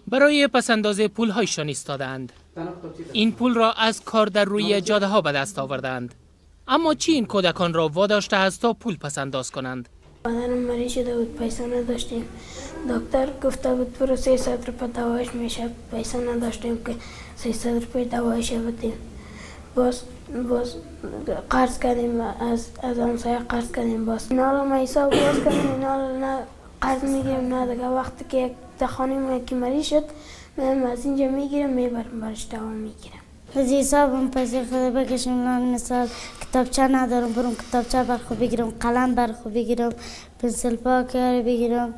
برای پسنداز پولهایشان ایستادند. این پول را از کار در روی جاده ها به دست آوردند. اما چی این کودکان را واداشته است تا پول پسنداز کنند؟ مادرم مریض شده بود، پیسه نداشتیم. دکتر گفته بود برو 300 روپیه دوایش میشه، پیسه نداشتیم که 300 روپیه دوایش بدیم. باز قرض کردیم، از همسایه قرض کردیم. باز اینا رو ما حساب باز کردیم، اینا رو نه قرض میگیریم نه دیگه. وقتی که یک خانم یکی مریض شد، من از اینجا میگیرم میبرم برش دوا میگیرم. از حسابم پیسه خود بکشم، مثال کتابچه ندارم، برم کتابچه بر خود بگیرم، قلم بر خود بگیرم، پنسل پاک بگیرم.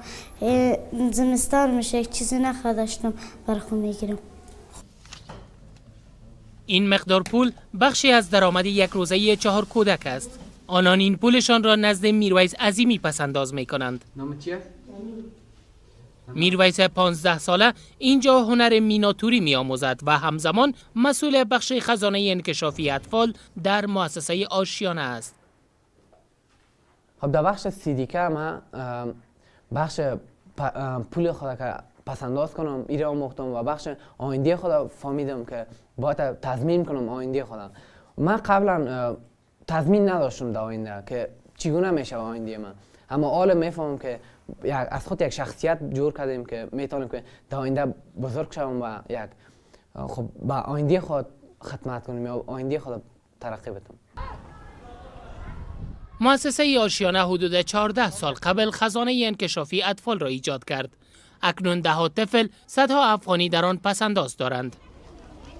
زمستان میشه یک چیزی نخواه داشتم بر خود میگیرم. این مقدار پول بخشی از درآمد یک روزه 4 کودک است. آنان این پولشان را نزد میرویس عظیمی پسنداز میکنند. میرویس 15 ساله اینجا هنر میناتوری میآموزد و همزمان مسئول بخش خزانه انکشافی اطفال در مؤسسه آشیانه است. خب در بخش سیدیکه ما بخش پول خود که پسنداز کنم ایره آموختم و بخش آینده خود فهمیدم که باید تضمین کنم آینده خودم. من قبلا تضمین نداشتم در آینده که چگونه میشه آینده من، اما حالا میفهمم که از خود یک شخصیت جور کردیم که میتونیم که در آینده بزرگ شوم و یک خب با آینده خود خدمت کنیم یا آینده خود ترقی بدم. مؤسسه آشیانه حدود 14 سال قبل خزانه انکشافی اطفال را ایجاد کرد. اکنون ده طفل صدها افغانی در آن پسنداز دارند.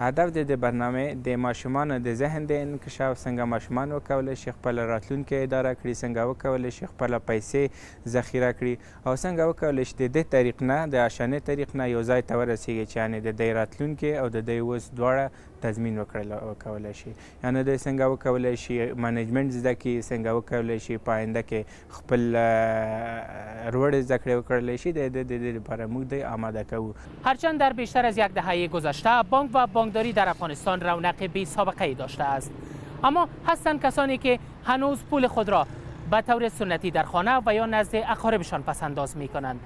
هدف د دې برنامې د ماشومانو د ذهن د انکشاف، څنګه ماشومان وکولی شي خپل راتلونکی اداره کړي، څنګه وکولی شي خپله پیسې ذخیره کړي او څنګه وکولی شي د دې طریق نه، د آشانې طریق نه یو ځای ته ورسیږي چې یعنې د دې راتلونکی او د دې اوس دواړه تضمین وکولی شي. یعنې دوی څنګه وکولی شي management زده کړي، څنګه وکولی شي په آینده کې خپل لوړې زده کړې وکړلی شي. د دې لپاره موږ دوی آماده کوو. هرچند در بیشتر از یک دهه گذشته بانک و بانکداری در افغانستان رونق بی سابقه ای داشته است، اما هستند کسانی که هنوز پول خود را به طور سنتی در خانه و یا نزد اقاربشان پسنداز می کنند.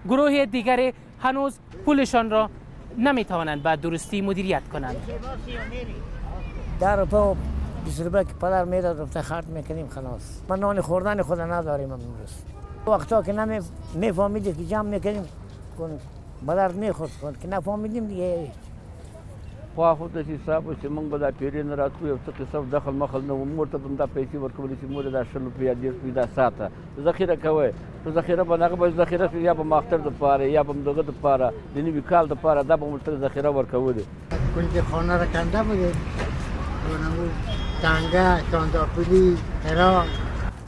گروه دیگر هنوز پولشان را نمی توانند به درستی مدیریت کنند. 10 روپه 20 روپه که پدر میداد رفته خرج میکنیم خلاص. ما نان خوردن خود نداریم امروز. وقتا که نمیفهمیدیم که جمع میکنیم بدرد میخورد، که نفهمیدیم دیگه. خوا خو داسې حساب و چې موږ به دا پیرې نه راتلو، یو څه قصه دخل مخل نه و، مور ته به هم دا پیسې ورکولې چې مور دا 20 روپۍ یا 30 روپۍ دا ساته ذخیره کوئ. نو ذخیره به هغه به ذخیره شو، یا به م اختر دپاره یا به م دغه دپاره د نوي کال دپاره دا به م ورته ذخیره ورکولې. کنج خانه را کنده بودیم، دونمو تنگه چانداپولی هرا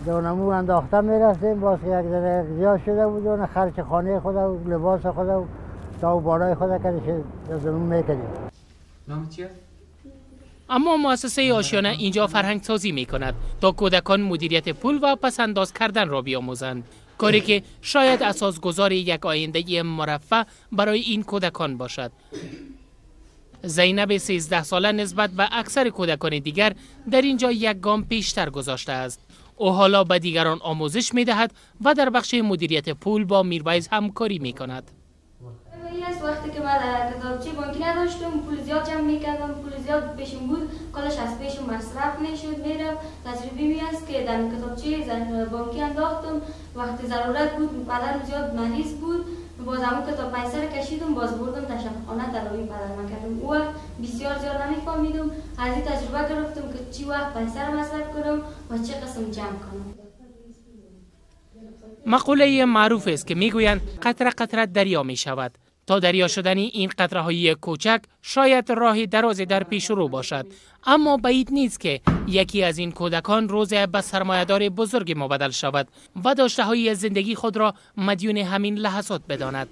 دونمو انداخته میرفتیم، باز یک ذره زیاد شده بود اون خرج خانه خود و لباس خود و تا بالای خود که زمین میکردیم. اما مؤسسه آشیانه اینجا فرهنگ سازی می کند تا کودکان مدیریت پول و پسنداز کردن را بیاموزند، کاری که شاید اساسگذار یک آینده مرفه برای این کودکان باشد. زینب 13 ساله نسبت به اکثر کودکان دیگر در اینجا یک گام پیشتر گذاشته است. او حالا به دیگران آموزش می دهد و در بخش مدیریت پول با میرویس همکاری می کند. وقتی که من کتابچه بانکی نداشتم، پول زیاد جمع میکردم، پول زیاد پیشم بود، کلش از پیشم مصرف میشد میرفت. تجربه می است که در کتابچه بانکی انداختم، وقتی ضرورت بود پدرم زیاد مریض بود، باز همون کتاب پیسه رو کشیدم، باز بردم در شفاخانه تداوی پدرم کردم. او وقت بسیار زیاد نمیفهمیدم، از این تجربه گرفتم که چی وقت پیسه رو مصرف کنم و چه قسم جمع کنم. مقوله معروف است که میگویند قطره قطره دریا می شود. تا دریا شدن این قطره های کوچک شاید راه درازی در پیش رو باشد، اما بعید نیست که یکی از این کودکان روز به سرمایه‌دار بزرگ مبدل شود و داشته های زندگی خود را مدیون همین لحظات بداند.